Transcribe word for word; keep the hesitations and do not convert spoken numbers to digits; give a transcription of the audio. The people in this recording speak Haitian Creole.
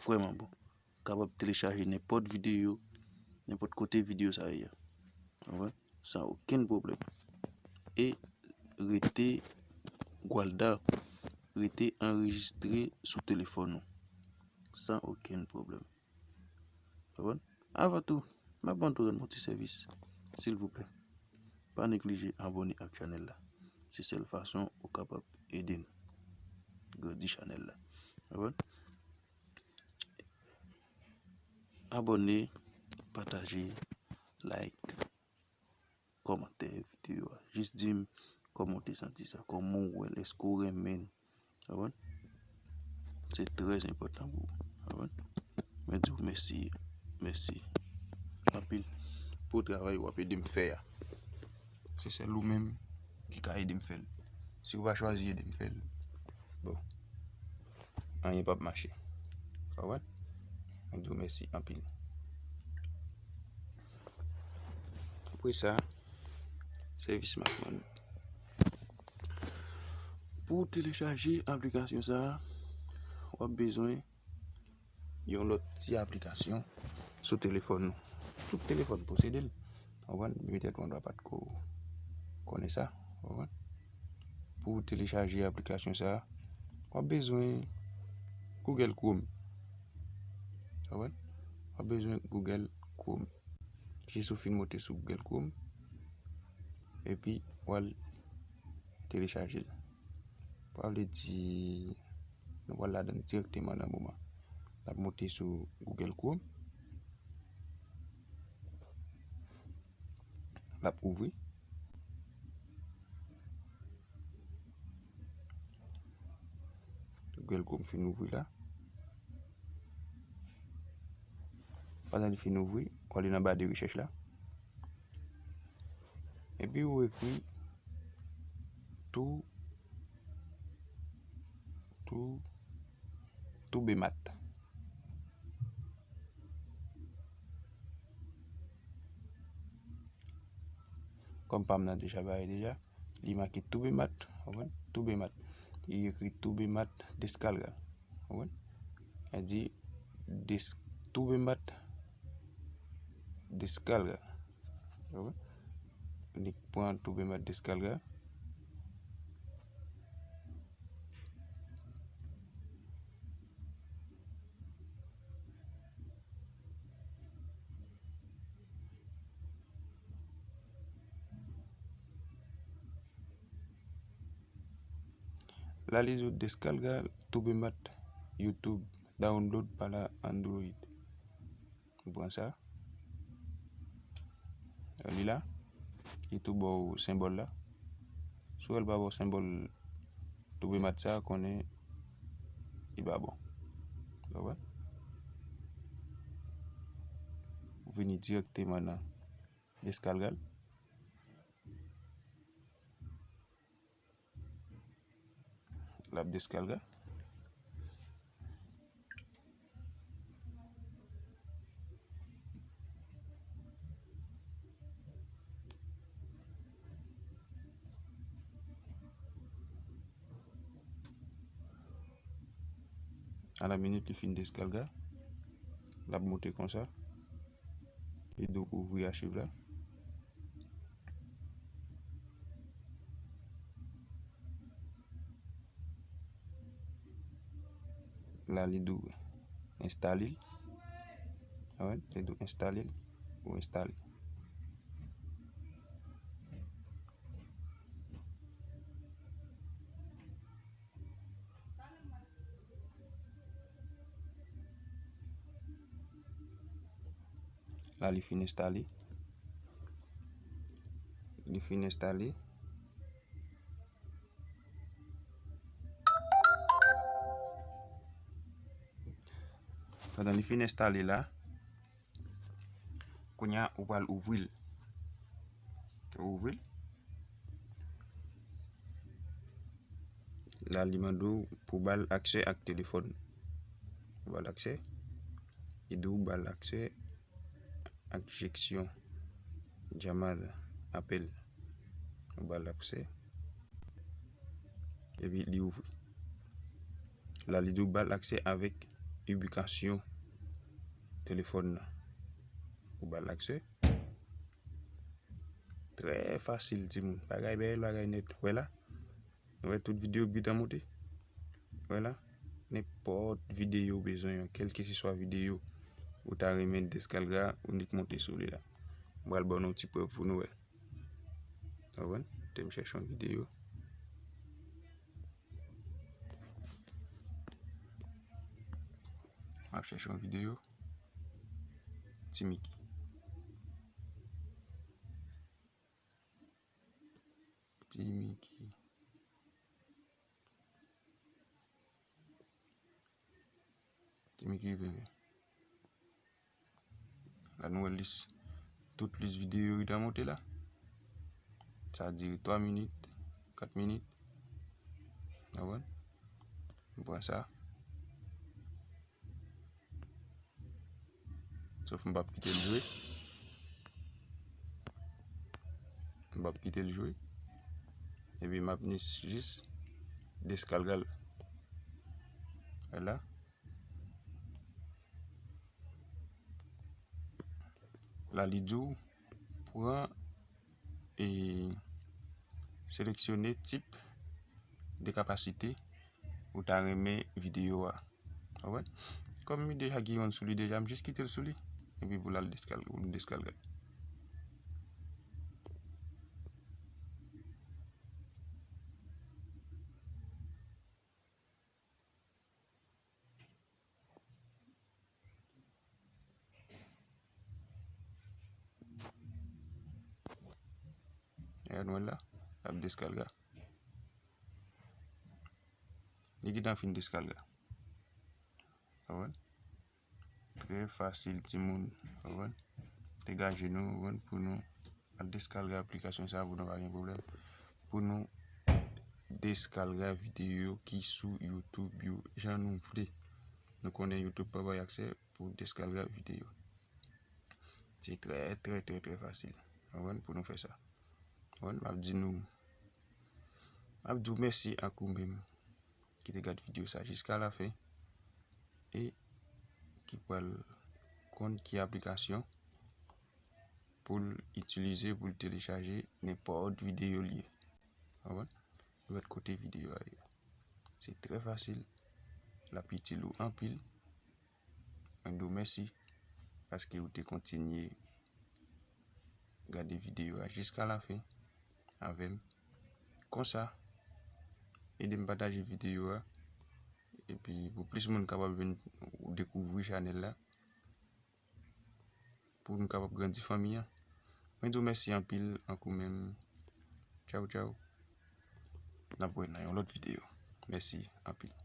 vrèman bon. Kapab telechaje nenpòt videyo, nenpòt kote videyo sa ye a. Ou konprann? San okenn pwoblèm. E rete Gwalda, rete anrejistre sou telefòn ou. San okenn pwoblèm. Ou konprann? Avan tou, m ap mande w rann mwen ti sèvis, silvouplè. Pa neglije abòne ak chanèl la. Se sèl fason ou kapab ede n grandi chanèl la. Ou konprann? Abòne, pataje, like, kòmante videyo a. Jis di m kòman w te santi sa, kòman w wè l, èske w renmen l. Ou konprann? Se trè enpòtan pou ou. Ou konprann? Mwen di w mèsi, mèsi anpil pou travay w ap ede m fè a. Se sèl ou menm ki ka ede m fè l. Si w pa chwazi ede m fè l, bon, anyen p ap mache. Ou konprann? Mwen di w mèsi anpil. Apre sa, sèvis m ap mande. Pou w telechaje aplikasyon sa a, w ap bezwen yon lòt ti aplikasyon sou telefòn nou. Tout telefòn posede l. Ou konprann? Men petèt ou dwa pa t ko konnen sa. Ou konprann? Pou w telechaje aplikasyon sa a, w ap bezwen Google Chrome. Ou konprann? W ap bezwen Google Chrome. Jis ou fin moute sou Google Chrome, epi w al telechaje l. Sa vle di, nou pral ladan l dirèkteman nan moman. N ap moute sou Google Chrome. L ap ouvri. Google Chrome fin ouvri la. Pandan li fin ouvri, w ale nan ba de rechèch la. Epi ou ekri tou, tou, toubemat. Kòm pa m nan deja bare deja, li make toubemat, ou konprann? Toubemat. Li ekri toubemat deskalga. Ou konprann? Sa di des, toubemat deskalga. Ou konprann? Li pran toubemat deskalga. La li di w deskalga toubemat YouTube download para Android. Ou pran sa. Li la. Li tou ba w senbòl la. Si w wè l pa ba w senbòl toubemat sa, konnen li pa bon. Ou konprann? Ou vini dirèkteman nan deskalga l. L ap deskalga. A la minit li fin deskalga, l ap moute konsa. Li di w ouvri achiv la. La li di w enstale l. Alright, li di w enstale l, ou enstale. La li fin enstale. Li fin enstale. Pandan li fin enstale la, kounye a ou pral ouvri l. Ou ouvri l. La li mande w pou ba l aksè ak telefòn. Ou ba l aksè. Li di w ba l aksè ak jeksyon, jamada, apèl. Ou ba l aksè. Epi li ouvri. La li di w ba l aksè avèk ibikasyon telefòn nan. Ou ba l aksè. Trè fasil, timoun. Bagay bèl, bagay nèt. Wè la? Nou wè tout videyo Bit an monte. Wè la? Nenpòt videyo ou bezwen an, kèlkeswa videyo ou ta renmen deskalga, ou nik monte sou li la. M pral ban nou ti prèv pou nou wè. Konprann? Te m chèche yon videyo. M ap chèche yon videyo. Ti Miki. Ti Miki. Ti Miki bebe. La nou wè lis, tout lis videyo yo ta monte la. Sa dire twa minit, kat minit. Konprann? M pran sa. Sof m p ap kite l jwe. M p ap kite l jwe. Epi m ap ni jis deskalga l. Vwala. La li di w pran e seleksyone tip de kapasite ou ta renmen videyo a. Konprann? Kòm mi deja gen youn sou li deja, m jis kite l sou li. Epi pou l al deskalge, pou l deskalge. Gade mwen la, l ap deskalga. Li gentan fin deskalga. Konprann? Trè fasil, timoun. Konprann? Degaje nou, konprann, pou nou al deskalga aplikasyon sa pou nou pa gen pwoblèm. Pou nou deskalga videyo ki sou YouTube yo, jan nou vle. Nou konnen YouTube pa bay aksè pou deskalga videyo. Se trè, trè, trè, trè fasil. Konprann? Pou nou fè sa. Konprann? M ap di nou, m ap di w mèsi ak ou menm ki te gade videyo sa jiska lafen e ki pral konn ki aplikasyon pou l itilize, pou l telechaje nenpòt videyo l ye. Konprann? Lòt kote videyo a ye. Se trè fasil. L ap itil ou anpil. Mwen di w mèsi paske ou te kontinye gade videyo a jiska lafen avè m. Konsa, ede m pataje videyo a. Epi pou plis moun kapab vin dekouvri chanèl la, pou nou kapab grandi fanmi an. Mwen di w mèsi anpil ankou menm. Tchaw, tchaw. N ap wè nan yon lòt videyo. Mèsi anpil.